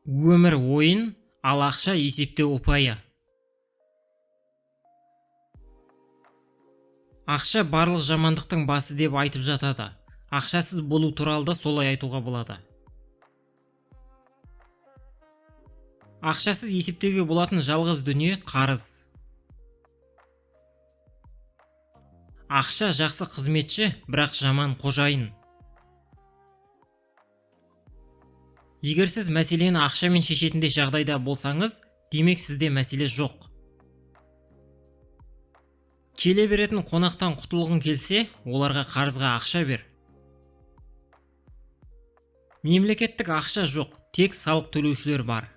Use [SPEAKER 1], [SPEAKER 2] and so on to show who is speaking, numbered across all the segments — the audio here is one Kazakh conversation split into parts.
[SPEAKER 1] Өмір ойын, ал ақша есептеу ұпайы. Ақша барлық жамандықтың басы деп айтып жатады. Ақшасыз болу туралы да солай айтуға болады. Ақшасыз есептеуге болатын жалғыз дүние қарыз. Ақша жақсы қызметші, бірақ жаман қожайын. Егер сіз мәселені ақшамен шешетіндей жағдайда болсаңыз, демек сізде мәселе жоқ. Келе беретін қонақтан құтылғың келсе, оларға қарызға ақша бер. Мемлекеттік ақша жоқ, тек салық төлеушілер бар.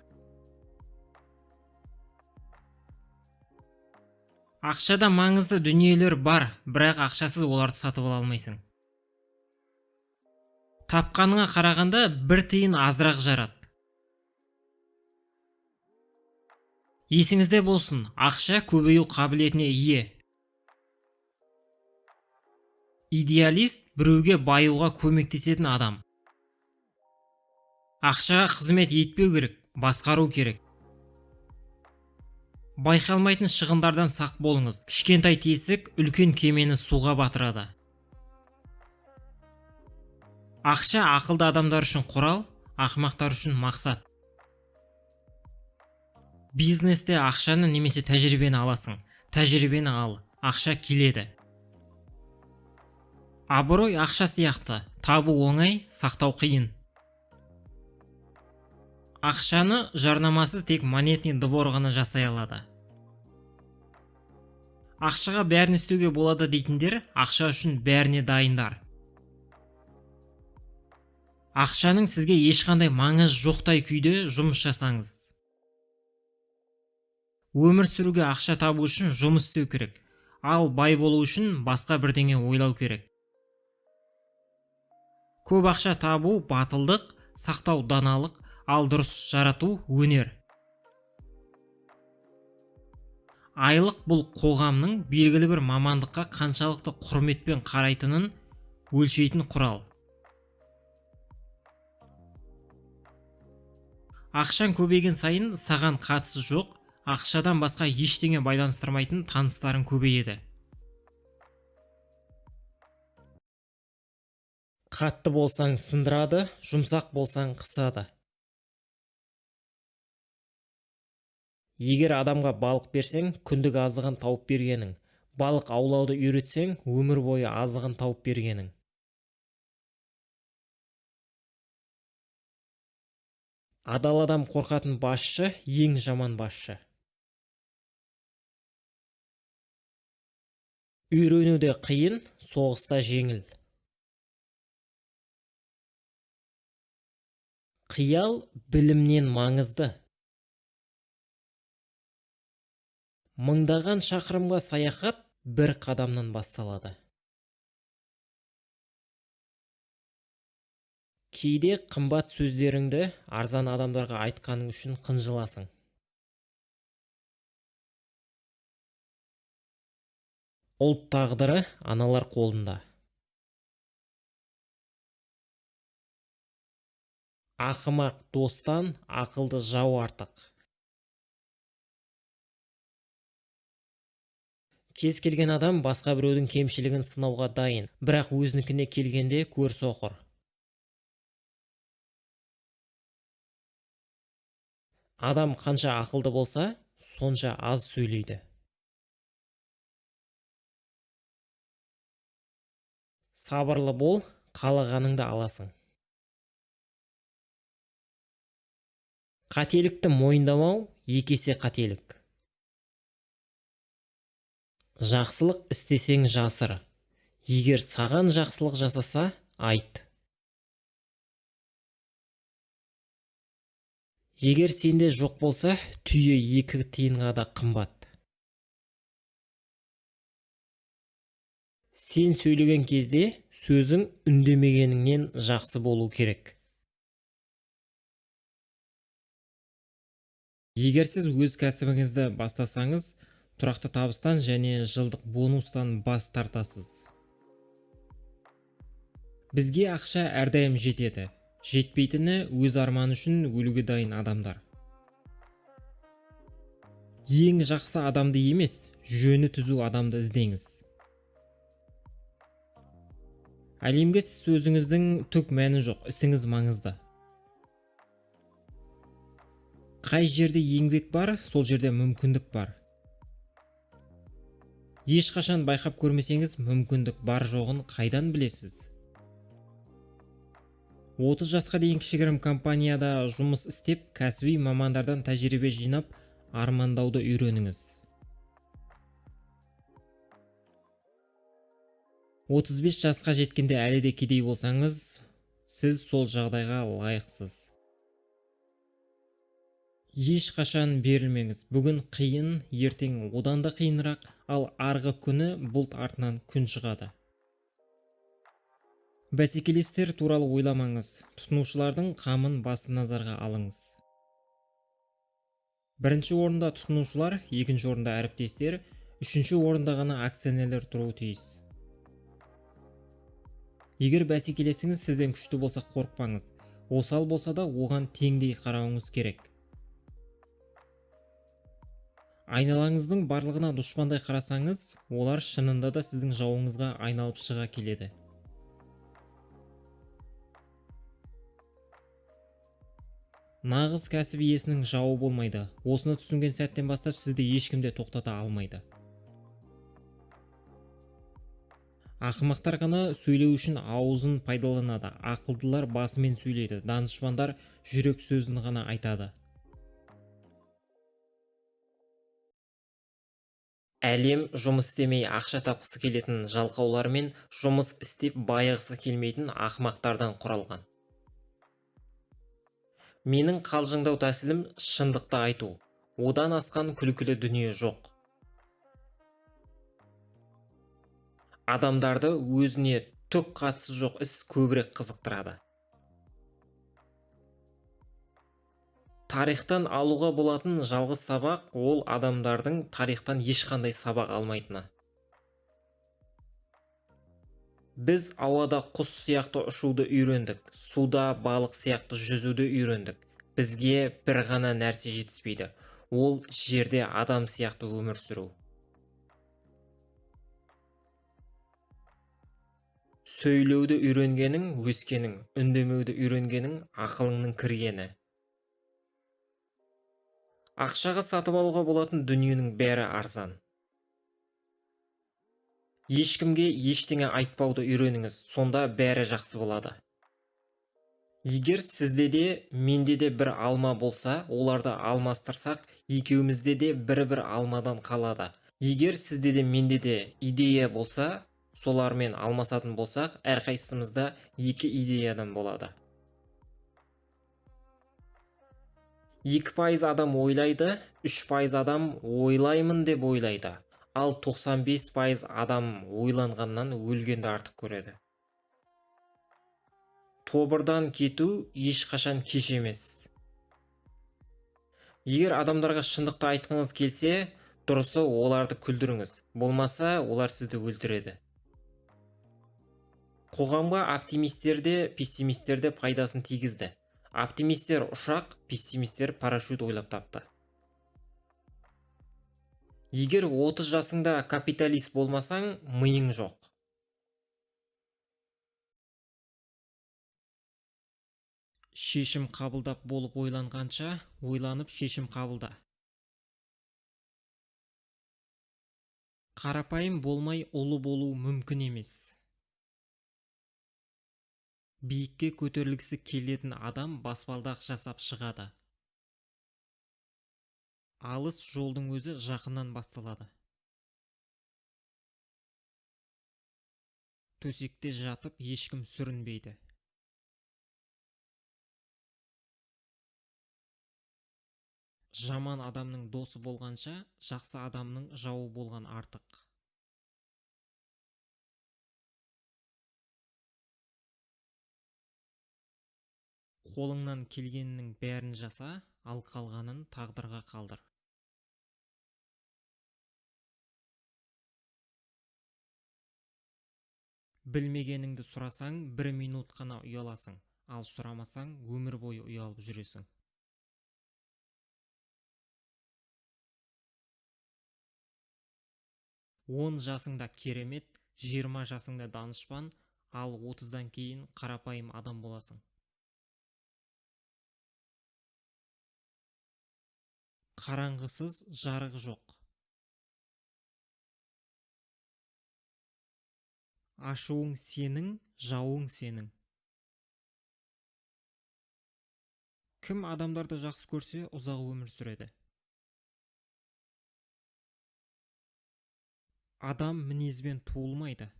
[SPEAKER 1] Ақшада маңызды дүниелер бар, бірақ ақшасыз оларды сатып ала алмайсың. Тапқаныңа қарағанда бір тиын азырақ жарат. Есіңізде болсын, ақша көбею қабілетіне ие. Идеалист біреуге баюға көмектесетін адам. Ақшаға қызмет етпеу керек, басқару керек. Байқалмайтын шығындардан сақ болыңыз. Кішкентай тесік үлкен кемені суға батырады. Ақша ақылды адамдар үшін құрал, ақымақтар үшін мақсат. Бизнесте ақшаны немесе тәжірибені аласың. Тәжірибені ал, ақша келеді. Абырой ақша сияқты, табу оңай, сақтау қиын. Ақшаны жарнамасыз тек монетный двор ғана жасай алады. Ақшаға бәрін істеуге болады дейтіндер ақша үшін бәріне дайындар. Ақшаның сізге ешқандай маңызы жоқтай күйде жұмыс жасаңыз. Өмір сүруге ақша табу үшін жұмыс істеу керек, ал бай болу үшін басқа бірдеңе ойлау керек. Көп ақша табу батылдық, сақтау даналық, ал дұрыс жарату өнер. Айлық бұл қоғамның белгілі бір мамандыққа қаншалықты құрметпен қарайтынын өлшейтін құрал. Ақшаң көбейген сайын саған қатысы жоқ, ақшадан басқа ештеңе байланыстырмайтын таныстарың көбейеді. Қатты болсаң сындырады, жұмсақ болсаң қысады. Егер адамға балық берсең, күндік азығын тауып бергенің. Балық аулауды үйретсең, өмір бойы азығын тауып бергенің. Адал адам қорқатын басшы, ең жаман басшы. Үйрену де қиын, соғыста жеңіл. Қиял білімнен маңызды. Мыңдаған шақырымға саяхат бір қадамнан басталады. Кейде қымбат сөздеріңді арзан адамдарға айтқаның үшін қынжыласың. Ұлт тағдыры аналар қолында. Ақымақ достан ақылды жау артық. Кез келген адам басқа біреудің кемшілігін сынауға дайын, бірақ өзінікіне келгенде көр соқыр. Адам қанша ақылды болса, сонша аз сөйлейді. Сабырлы бол, қалағаныңды аласың. Қателікті мойындамау екі есе қателік. Жақсылық істесең жасыр, егер саған жақсылық жасаса, айт. Егер сенде жоқ болса, түйе 2 тиынға да қымбат. Сен сөйлеген кезде сөзің үндемегеніңнен жақсы болу керек. Егер сіз өз кәсібіңізді бастасаңыз, тұрақты табыстан және жылдық бонустан бас тартасыз. Бізге ақша әрдайым жетеді. Жетпейтіні өз арманы үшін өлуге дайын адамдар. Ең жақсы адамды емес, жөні түзу адамды іздеңіз. Әлемге сіз өзіңіздің түк мәні жоқ, ісіңіз маңызды. Қай жерде еңбек бар, сол жерде мүмкіндік бар. Ешқашан байқап көрмесеңіз, мүмкіндік бар жоғын қайдан білесіз? 30 жасқа дейін кішігірім компанияда жұмыс істеп, кәсіби мамандардан тәжірибе жинап, армандауды үйреніңіз. 35 жасқа жеткенде әлі де кедей болсаңыз, сіз сол жағдайға лайықсыз. Ешқашан берілмеңіз. Бүгін қиын, ертең одан да қиынырақ, ал арғы күні бұлт артынан күн шығады. Бәсекелестер туралы ойламаңыз, тұтынушылардың қамын басты назарға алыңыз. Бірінші орында тұтынушылар, екінші орында әріптестер, үшінші орында ғана акционерлер тұруы тиіс. Егер бәсекелесіңіз сізден күшті болса қорықпаңыз, осал болса да оған теңдей қарауыңыз керек. Айналаңыздың барлығына дұшпандай қарасаңыз, олар шынында да сіздің жауыңызға айналып шыға келеді. Нағыз кәсіп иесінің жауы болмайды. Осыны түсінген сәттен бастап сізді ешкім де тоқтата алмайды. Ақымақтар ғана сөйлеу үшін аузын пайдаланады, ақылдылар басымен сөйлейді, данышпандар жүрек сөзін ғана айтады. Әлем жұмыс істемей ақша тапқысы келетін жалқаулар мен жұмыс істеп байығысы келмейтін ақымақтардан құралған. Менің қалжыңдау тәсілім шындықты айту. Одан асқан күлкілі дүние жоқ. Адамдарды өзіне түк қатысы жоқ іс көбірек қызықтырады. Тарихтан алуға болатын жалғыз сабақ ол адамдардың тарихтан ешқандай сабақ алмайтыны. Біз ауада құс сияқты ұшуды үйрендік, суда балық сияқты жүзуді үйрендік. Бізге бір ғана нәрсе жетіспейді, ол жерде адам сияқты өмір сүру. Сөйлеуді үйренгенің өскенің, үндемеуді үйренгенің ақылыңның кіргені. Ақшаға сатып алуға болатын дүниенің бәрі арзан. Ешкімге ештеңе айтпауды үйреніңіз, сонда бәрі жақсы болады. Егер сізде де, менде де бір алма болса, оларды алмастырсақ, екеумізде де бір-бір алмадан қалады. Егер сізде де, менде де идея болса, солармен алмасатын болсақ, әрқайсымызда екі идеядан болады. 2% адам ойлайды, 3% адам ойлаймын деп ойлайды. Ал 95% адам ойланғаннан өлгенді артық көреді. Тобырдан кету ешқашан кеш емес. Егер адамдарға шындықты айтқыңыз келсе, дұрысы оларды күлдіріңіз. Болмаса, олар сізді өлтіреді. Қоғамға оптимистер де, пессимистер де пайдасын тигізді. Оптимистер ұшақ, пессимистер парашют ойлап тапты. Егер 30 жасыңда капиталист болмасаң, миың жоқ. Шешім қабылдап болып ойланғанша, ойланып шешім қабылда. Қарапайым болмай ұлы болу мүмкін емес. Биікке көтерілгісі келетін адам баспалдақ жасап шығады. Алыс жолдың өзі жақыннан басталады. Төсекте жатып ешкім сүрінбейді. Жаман адамның досы болғанша, жақсы адамның жауы болған артық. Қолыңнан келгенінің бәрін жаса, ал қалғанын тағдырға қалдыр. Білмегеніңді сұрасаң, бір минут қана ұяласың, Ал сұрамасаң, өмір бойы ұялып жүресің. 10 жасыңда керемет, 20 жасыңда данышпан, ал 30-дан кейін қарапайым адам боласың. Қараңғысыз жарық жоқ. Ашуың сенің, жауың сенің. Кім адамдарды жақсы көрсе, ұзақ өмір сүреді. Адам мінезбен туылмайды.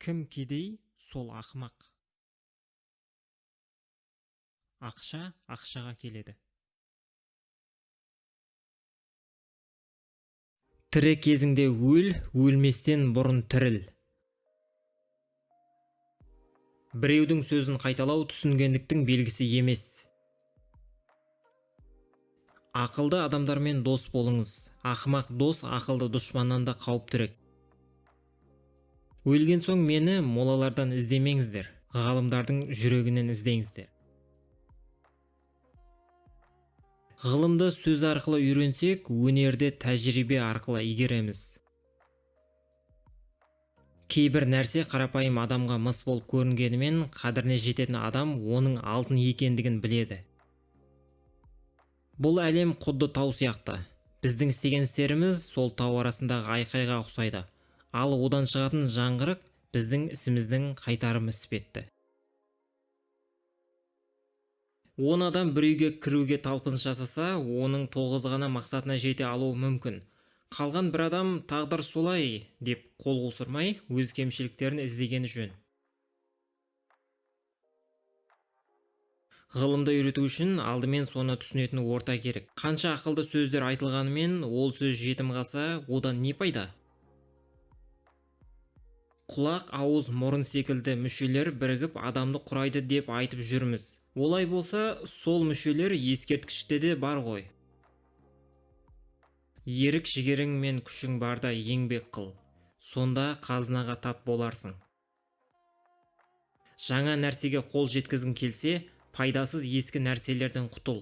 [SPEAKER 1] Кім кедей, сол ақымақ. Ақша ақшаға келеді. Тірі кезіңде өл, өлместен бұрын тіріл. Біреудің сөзін қайталау түсінгендіктің белгісі емес. Ақылды адамдармен дос болыңыз. Ақымақ дос ақылды дұшпаннан да қауіптірек. Өлген соң мені молалардан іздемеңіздер, ғалымдардың жүрегінен іздеңіздер. Ғылымды сөз арқылы үйренсек, өнерді тәжірибе арқылы игереміз. Кейбір нәрсе қарапайым адамға мыс болып көрінгенімен, қадіріне жететін адам оның алтын екендігін біледі. Бұл әлем құдды тау сияқты. Біздің істеген істеріміз сол тау арасындағы айқайға ұқсайды. Ал одан шығатын жаңғырық біздің ісіміздің қайтарымы іспетті. 10 адам бір үйге кіруге талпыныс жасаса, оның 9 ғана мақсатына жете алуы мүмкін. Қалған бір адам тағдыр солай деп қол қусырмай, өз кемшіліктерін іздегені жөн. Ғылымды үйрету үшін алдымен соны түсінетін орта керек. Қанша ақылды сөздер айтылғанымен, ол сөз жетім қалса, одан не пайда? Құлақ, ауыз, мұрын секілді мүшелер бірігіп адамды құрайды деп айтып жүрміз. Олай болса, сол мүшелер ескерткіште де бар ғой. Ерік жігерің мен күшің барда еңбек қыл. Сонда қазынаға тап боларсың. Жаңа нәрсеге қол жеткізгің келсе, пайдасыз ескі нәрселерден құтыл.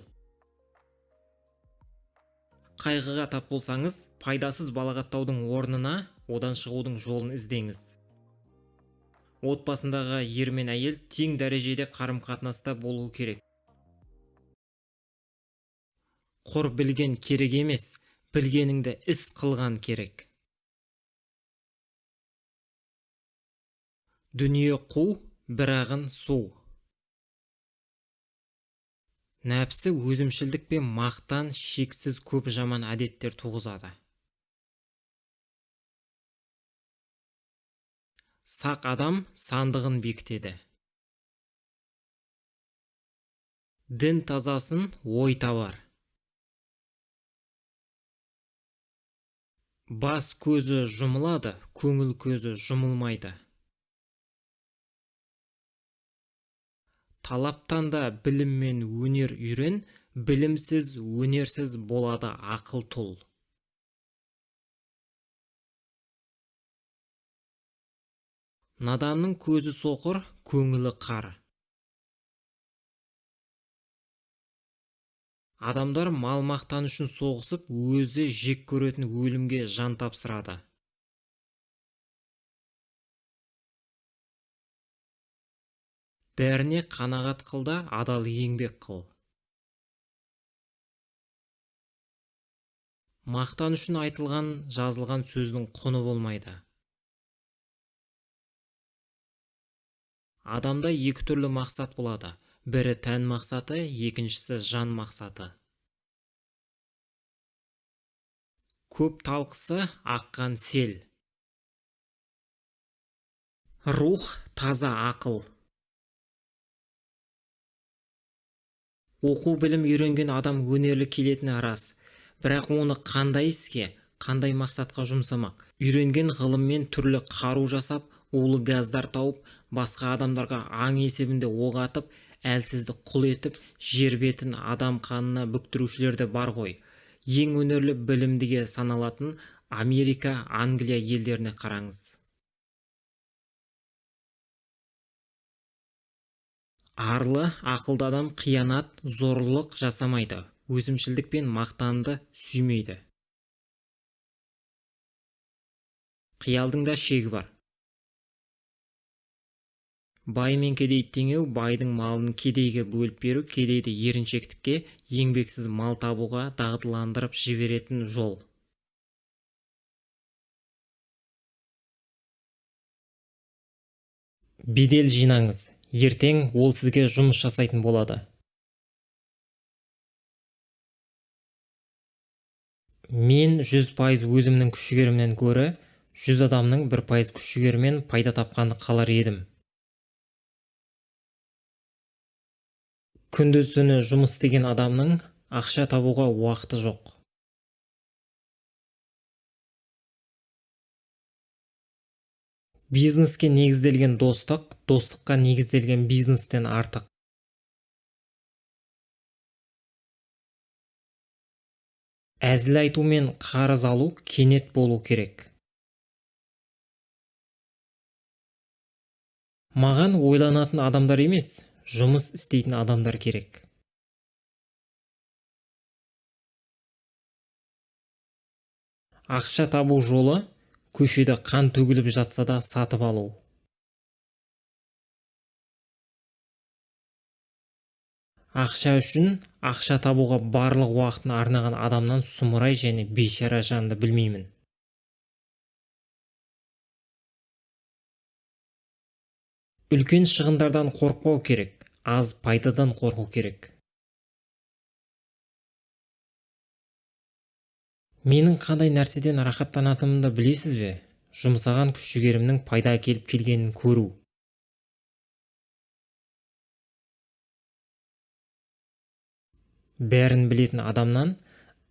[SPEAKER 1] Қайғыға тап болсаңыз, пайдасыз балағаттаудың орнына одан шығудың жолын іздеңіз. Отбасындағы ер мен әйел тең дәрежеде қарым-қатынаста болуы керек. Құр білген керек емес, білгеніңді іс қылған керек. Дүние қу, бір ағын су. Нәпсі өзімшілдік пен мақтан шексіз көп жаман әдеттер туғызады. Сақ адам сандығын бекітеді. Дін тазасын ой табар. Бас көзі жұмылады, көңіл көзі жұмылмайды. Талаптан да білім мен өнер үйрен, білімсіз, өнерсіз болады ақыл тұл. Наданның көзі соқыр, көңілі қар. Адамдар мал мақтан үшін соғысып, өзі жек көретін өлімге жан тапсырады. Бәріне қанағат қыл да адал еңбек қыл. Мақтан үшін айтылған, жазылған сөздің құны болмайды. Адамда екі түрлі мақсат болады. Бірі тән мақсаты, екіншісі жан мақсаты. Көп талқысы аққан сел. Рух таза ақыл. Оқу білім үйренген адам өнерлі келетіні рас. Бірақ оны қандай іске, қандай мақсатқа жұмсамақ? Үйренген ғылыммен түрлі қару жасап, улы газдар тауып, басқа адамдарға аң есебінде оқ атып, әлсізді құл етіп, жер бетін адам қанына бүктірушілер де бар ғой. Ең өнерлі білімдіге саналатын Америка, Англия елдеріне қараңыз. Арлы, ақылды адам қиянат, зорлық жасамайды, өзімшілдік пен мақтанды сүймейді. Қиялдың да шегі бар. Бай мен кедей теңеу, байдың малын кедейге бөліп беру, кедейді еріншектікке, еңбексіз мал табуға дағдыландырып жіберетін жол. Бедел жинаңыз, ертең ол сізге жұмыс жасайтын болады. Мен 100% өзімнің күш-жігерімнен гөрі 100 адамның 1% күш-жігерімен пайда тапқанды қалар едім. Күндіз-түні жұмыс істеген адамның ақша табуға уақыты жоқ. Бизнеске негізделген достық, достыққа негізделген бизнестен артық. Әзіл айту мен қарыз алу кенет болу керек. Маған ойланатын адамдар емес, жұмыс істейтін адамдар керек. Ақша табу жолы көшеде қан төгіліп жатса да сатып алу. Ақша үшін ақша табуға барлық уақытын арнаған адамнан сұмырай және бейшара жанды білмеймін. Үлкен шығындардан қорықпау керек, аз пайдадан қорқу керек. Менің қандай нәрседен рахаттанатынымды білесіз бе? Жұмсаған күш-жігерімнің пайда әкеліп келгенін көру. Бәрін білетін адамнан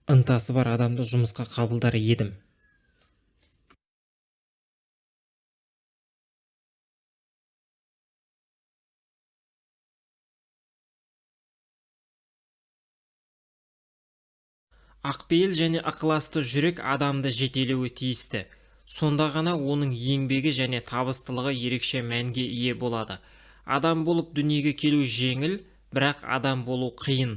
[SPEAKER 1] ынтасы бар адамды жұмысқа қабылдар едім. Ақпейіл және ықыласты жүрек адамды жетелеуі тиісті. Сонда ғана оның еңбегі және табыстылығы ерекше мәнге ие болады. Адам болып дүниеге келу жеңіл, бірақ адам болу қиын.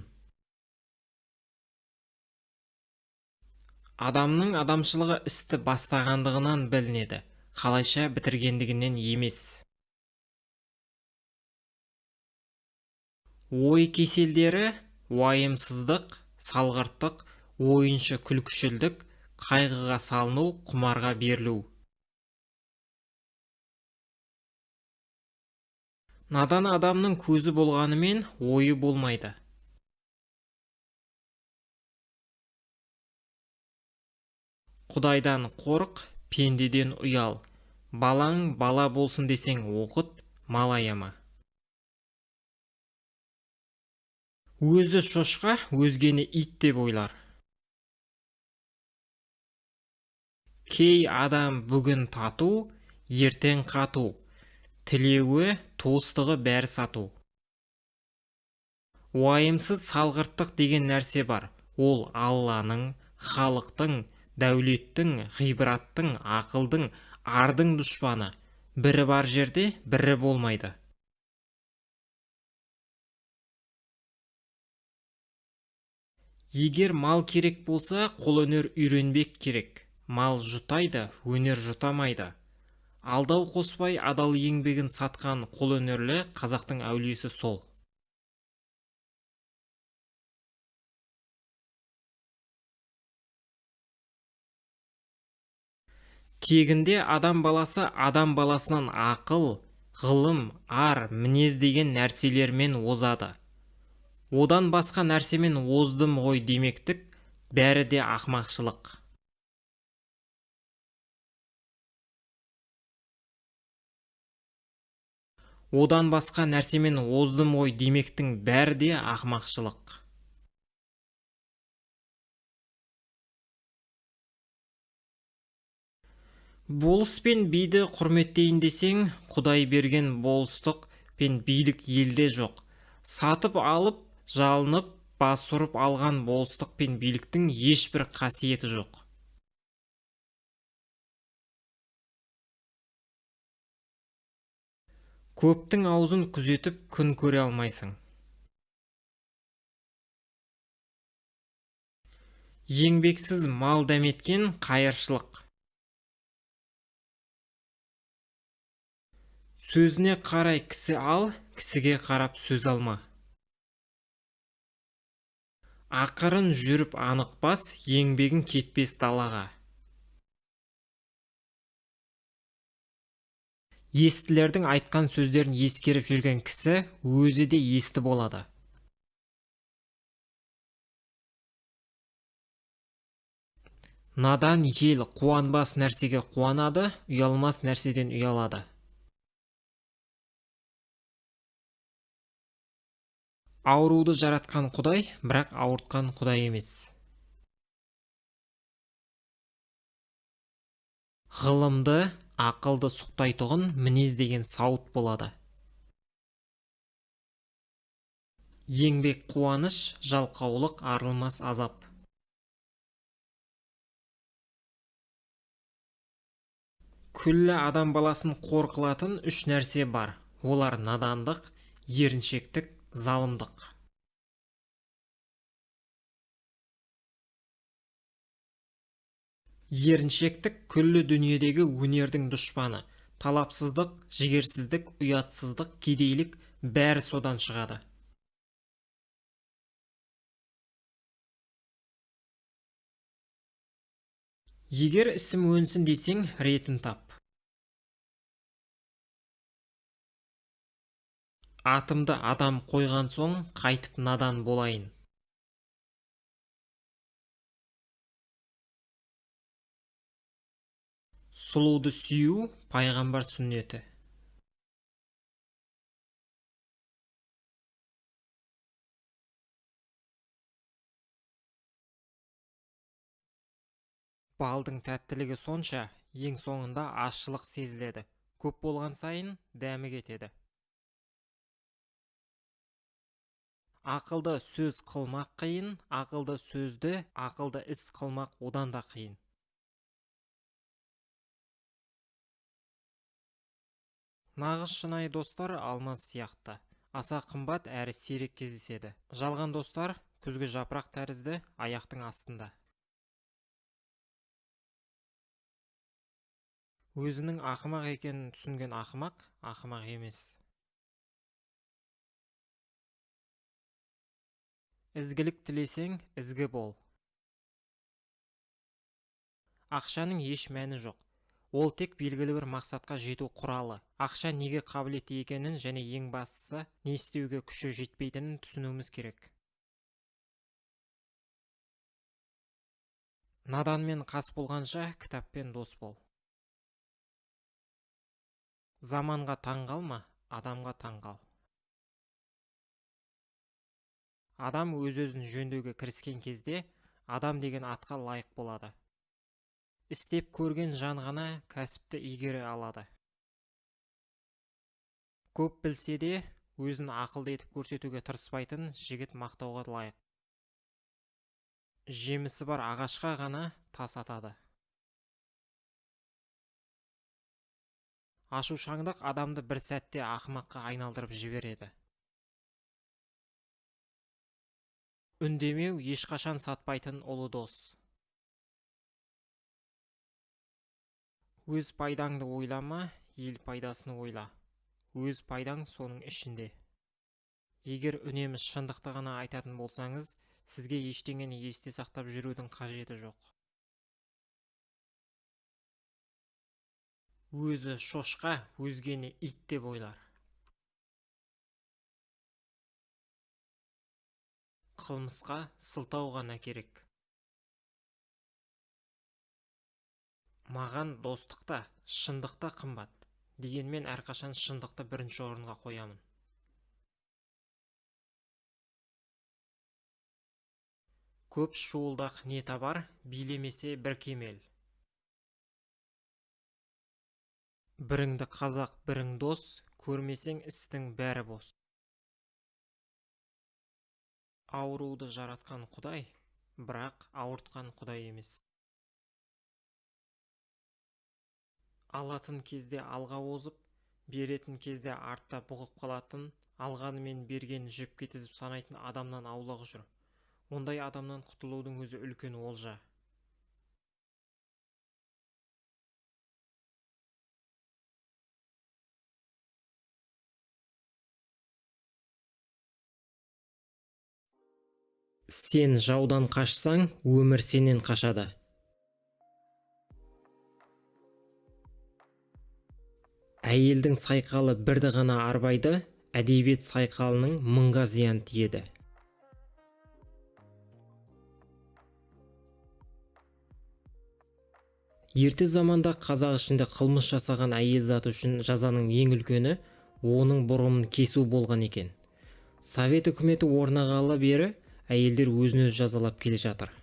[SPEAKER 1] Адамның адамшылығы істі бастағандығынан білінеді, қалайша бітіргендігінен емес. Ой кеселдері, уайымсыздық, салғырттық, ойыншы күлкішілдік, қайғыға салыну, құмарға берілу. Надан адамның көзі болғанымен ойы болмайды. Құдайдан қорқ, пендеден ұял. Балаң бала болсын десең оқыт, мал аяма. Өзі шошқа, өзгені ит деп ойлар. Кей адам бүгін тату, ертең қату. Тілеуі, туыстығы бәрі сату. Уайымсыз салғырттық деген нәрсе бар. Ол Алланың, халықтың, дәулеттің, ғибраттың, ақылдың, ардың дұшпаны. Бірі бар жерде бірі болмайды. Егер мал керек болса, қолөнер үйренбек керек. Мал жұтайды, өнер жұтамайды. Алдау қоспай адал еңбегін сатқан қолөнерлі қазақтың әулиесі сол. Тегінде адам баласы адам баласынан ақыл, ғылым, ар, мінез деген нәрселермен озады. Одан басқа нәрсемен оздым ғой демектік, бәрі де ақмақшылық. Одан басқа нәрсемен оздым ғой демектің бәрі де ақмақшылық. Болыс пен биді құрметтейін десең, Құдай берген болыстық пен билік елде жоқ. Сатып алып, жалынып, бас ұрып алған болыстық пен биліктің ешбір қасиеті жоқ. Көптің аузын күзетіп күн көре алмайсың. Еңбексіз мал дәметкен қайыршылық. Сөзіне қарай кісі ал, кісіге қарап сөз алма. Ақырын жүріп анық бас, еңбегің кетпес далаға. Естілердің айтқан сөздерін ескеріп жүрген кісі өзі де есті болады. Надан ел қуанбас нәрсеге қуанады, ұялмас нәрседен ұялады. Ауруды жаратқан Құдай, бірақ ауыртқан Құдай емес. Ғылымды, ақылды сұқтайтұғын мінез деген сауыт болады. Еңбек қуаныш, жалқаулық арылмас азап. Күллі адам баласын қор қылатын үш нәрсе бар. Олар надандық, еріншектік, залымдық. Еріншектік күллі дүниедегі өнердің дұшпаны. Талапсыздық, жігерсіздік, ұятсыздық, кедейлік бәрі содан шығады. Егер ісім өнсін десең, ретін тап. Атымды адам қойған соң, қайтып надан болайын. Сұлуды сүю пайғамбар сүннеті. Балдың тәттілігі сонша, ең соңында ащылық сезіледі. Көп болған сайын дәмі кетеді. Ақылды сөз қылмақ қиын, ақылды сөзді, ақылды іс қылмақ одан да қиын. Нағыз шынайы достар алмаз сияқты, аса қымбат әрі сирек кездеседі. Жалған достар күзгі жапырақ тәрізді аяқтың астында. Өзінің ақымақ екенін түсінген ақымақ, ақымақ емес. Ізгілік тілесең, ізгі бол. Ақшаның еш мәні жоқ. Ол тек белгілі бір мақсатқа жету құралы. Ақша неге қабілетті екенін және ең бастысы, не істеуге күші жетпейтінін түсінуіміз керек. Наданмен қас болғанша, кітаппен дос бол. Заманға таң қалма, адамға таң қал. Адам өз-өзін жөндеуге кіріскен кезде, адам деген атқа лайық болады. Істеп көрген жан ғана кәсіпті игере алады. Көп білсе де, өзін ақылды етіп көрсетуге тырыспайтын жігіт мақтауға лайық. Жемісі бар ағашқа ғана тас атады. Ашушаңдық адамды бір сәтте ақымаққа айналдырып жібереді. Үндемеу ешқашан сатпайтын ұлы дос. Өз пайдаңды ойлама, ел пайдасын ойла. Өз пайдаң соның ішінде. Егер үнемі шындықты ғана айтатын болсаңыз, сізге ештеңені есте сақтап жүрудің қажеті жоқ. Өзі шошқа, өзгені ит деп ойлар. Қылмысқа сылтау ғана керек. Маған достық та, шындық та қымбат. Дегенмен әрқашан шындықты бірінші орынға қоямын. Көп шуылдақ не табар, билемесе бір кемел. Біріңді қазақ, бірің дос, көрмесең істің бәрі бос. Ауруды жаратқан Құдай, бірақ ауыртқан Құдай емес. Алатын кезде алға озып, Беретін кезде артта бұғып қалатын, алғаны мен бергенін жіпке тізіп санайтын адамнан аулақ жүр. Ондай адамнан құтылудың өзі үлкен олжа. Сен жаудан қашсаң, өмір сенен қашады. Әйелдің сайқалы бірді ғана арбайды, әдебиет сайқалының мыңға зиян тиеді. Ерте заманда қазақ ішінде қылмыс жасаған әйел заты үшін жазаның ең үлкені оның бұрымын кесу болған екен. Совет үкіметі орнағалы бері әйелдер өзін өзі жазалап келе жатыр.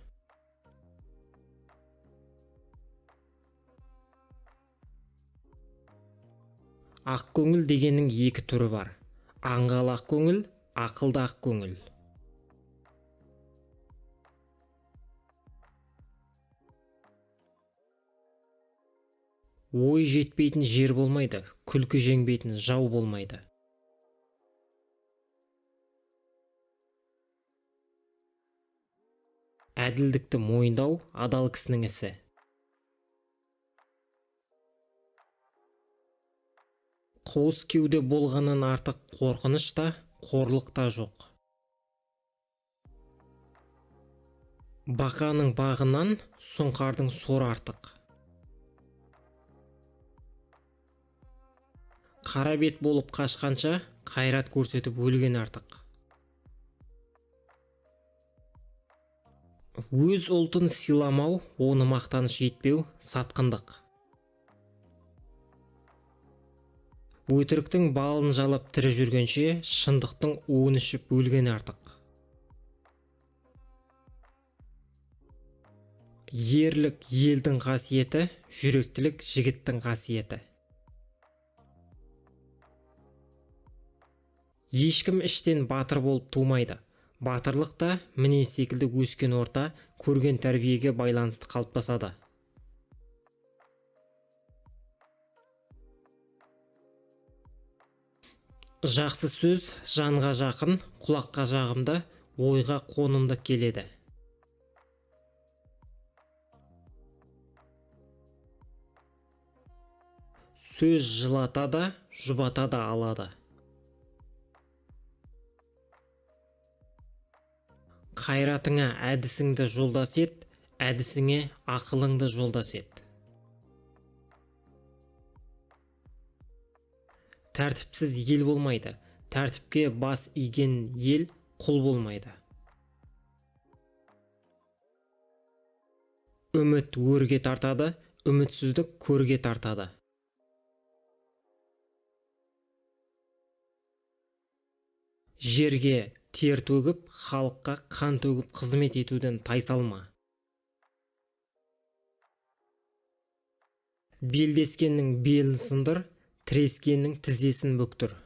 [SPEAKER 1] Ақ көңіл дегеннің екі түрі бар. Аңғал ақ көңіл, ақылды ақ көңіл. Ой жетпейтін жер болмайды, күлкі жеңбейтін жау болмайды. Әділдікті мойындау адал кісінің ісі. Қуыс кеуде болғаннан артық қорқыныш та, қорлық та жоқ. Бақаның бағынан сұңқардың соры артық. Қара бет болып қашқанша, қайрат көрсетіп өлген артық. Өз ұлтын сыйламау, оны мақтаныш етпеу сатқындық. Өтіріктің балын жалап тірі жүргенше, шындықтың уын ішіп өлген артық. Ерлік елдің қасиеті, жүректілік жігіттің қасиеті. Ешкім іштен батыр болып тумайды. Батырлық та мінез секілді өскен орта, көрген тәрбиеге байланысты қалыптасады. Жақсы сөз жанға жақын, құлаққа жағымды, ойға қонымды келеді. Сөз жылата да, жұбата да алады. Қайратыңа әдісіңді жолдас ет, әдісіңе ақылыңды жолдас ет. Тәртіпсіз ел болмайды, тәртіпке бас иген ел құл болмайды. Үміт өрге тартады, үмітсіздік көрге тартады. Жерге тер төгіп, халыққа қан төгіп қызмет етуден тайсалма. Белдескеннің белін сындыр, тірескеннің тізесін бүктір.